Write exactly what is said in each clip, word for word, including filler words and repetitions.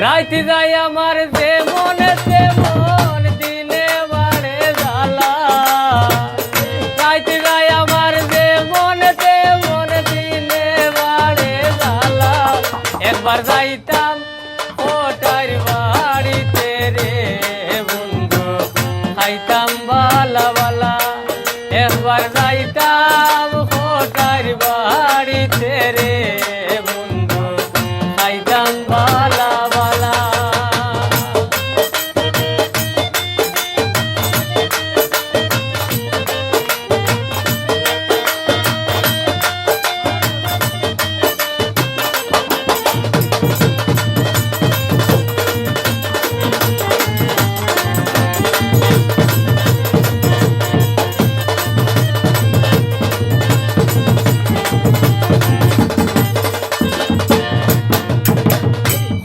রাইত যায় আমার যেমন তেমন, দিনে বাড়ে জ্বালা। রাইত যায় আমার যেমন তেমন, দিনে বাড়ে জ্বালা। একবার যাইতাম কটাইর বাড়িতে রে বন্ধু, খাইতাম বালা বালা। একবার যাইতাম কটাইর বাড়িতে রে বন্ধু, খাইতাম বালা বালা।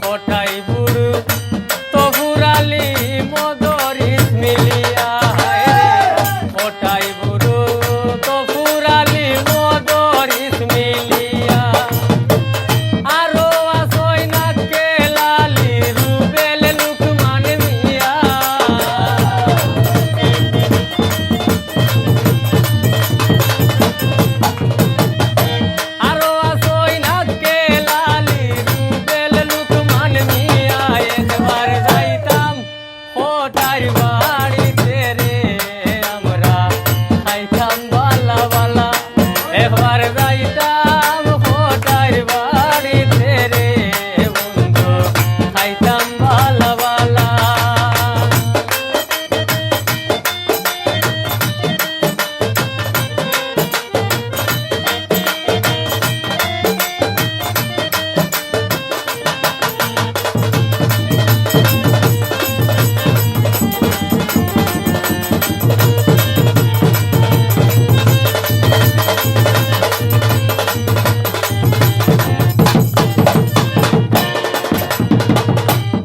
কটাই বুরু তো ফুরালি মদরিস মিলিয়া, হায় রে। কটাই বুরু তো ফুরালি মদরিস মিলিয়া। আরো আছইন আক্কেল আলী, রুবেল, লুকমান মিয়া। আরো আছইন আক্কেল আলী, রুবেল, লুকমান মিয়া। একবার যাইতাম কটাইর বাড়িতে রে আমরা, খাইতাম বালা বালা। একবার যাইতাম কটাইর বাড়িতে রে বন্ধু, খাইতাম বালা বালা।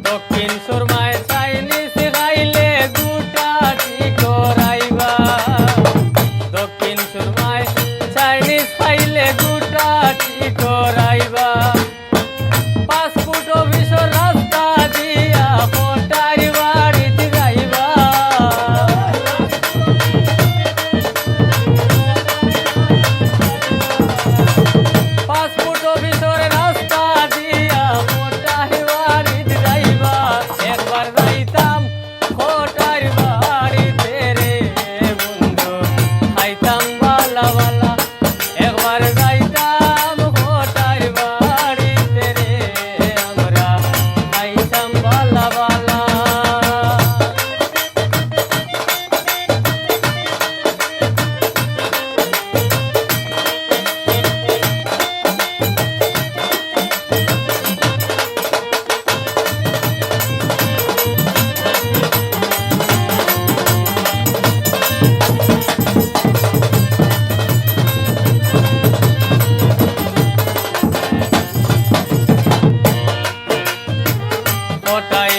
দক্ষিণ সুরমায় চাইনিজ খাইলে গুটা ঠিক করাইবা। দক্ষিণ সুরমায় চাইনিজ খাইলে গুটা ঠিক করাইবা। পাসপোর্ট অফিসর রাস্তা দিয়া কটাইর বাড়িত যাইবা। পাসপোর্ট অফিসর রাস্তা দিয়া কটাইর বাড়িত যাইবা। একবার যাইতাম কটাইর বাড়িতে রে বন্ধু, খাইতাম বালা বালা। একবার যাইতাম কটাইর বাড়িতে রে আমরা, খাইতাম বালা বালা। কটাই